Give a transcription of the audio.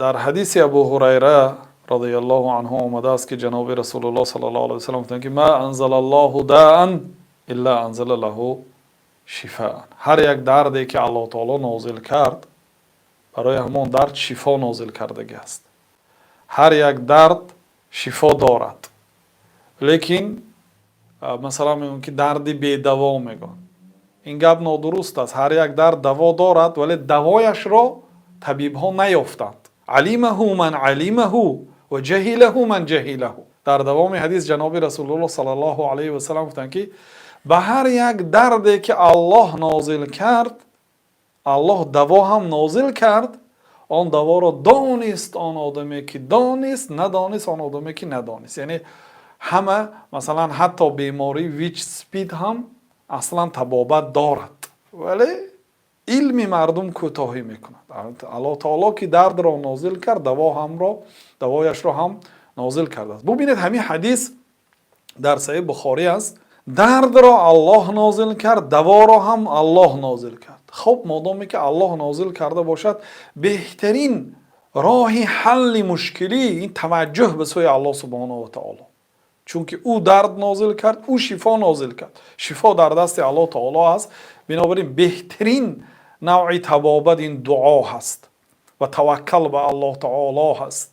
Дар ҳадиси Абу Ҳурайра розияллоҳу анҳу омадааст, ки ҷаноби Расулуллоҳ саллаллоҳу алайҳи васаллам гуфтанд, ки ما أنزل الله داء إلا أنزل له شفاء. Ҳар як дарде ки Аллоҳ таоло нозил кард, барои ҳамон дард шифо нозил кардагӣ аст. Ҳар як дард шифо дорад, лекин масалан мегӯям, ки дарди бедаво мегӯянд, ин гап нодуруст аст. Ҳар як дард даво дорад, вале давояшро табибҳо наёфтанд. علمه من علمه وجهله من جهله. Дар давоми ҳадис ҷаноби Расулуллоҳ саллаллоҳу алайҳи васаллам гуфтанд, ки ба ҳар як дарде ки Аллоҳ нозил кард, Аллоҳ даво ҳам нозил кард. Он даворо донист он одаме ки донист, надонист он одаме ки надонист. Яъне ҳама, масалан, ҳатто бемории ВИЧ, СПИД ҳам аслан табобат дорад, вале илми мардум кӯтоҳӣ мекунад. Аллоҳ таоло ки дардро нозил кард, давояшро ҳам нозил кардааст. Бубинед, ҳамин ҳадис дар Саҳиҳи Бухорӣ аст. Дардро Аллоҳ нозил кард, даворо ҳам Аллоҳ нозил кард. Хуб, модоме ки Аллоҳ нозил карда бошад, беҳтарин роҳи ҳалли мушкилӣ ин таваҷҷӯҳ ба сӯи Аллоҳ субҳонаҳу ва таоло, чунки ӯ дард нозил кард, ӯ шифо нозил кард, шифо дар дасти Аллоҳ таоло аст. Бинобар ин беҳтарин навъи табобат ин дуо ҳаст ва таваккал ба Аллоҳ таоло ҳаст.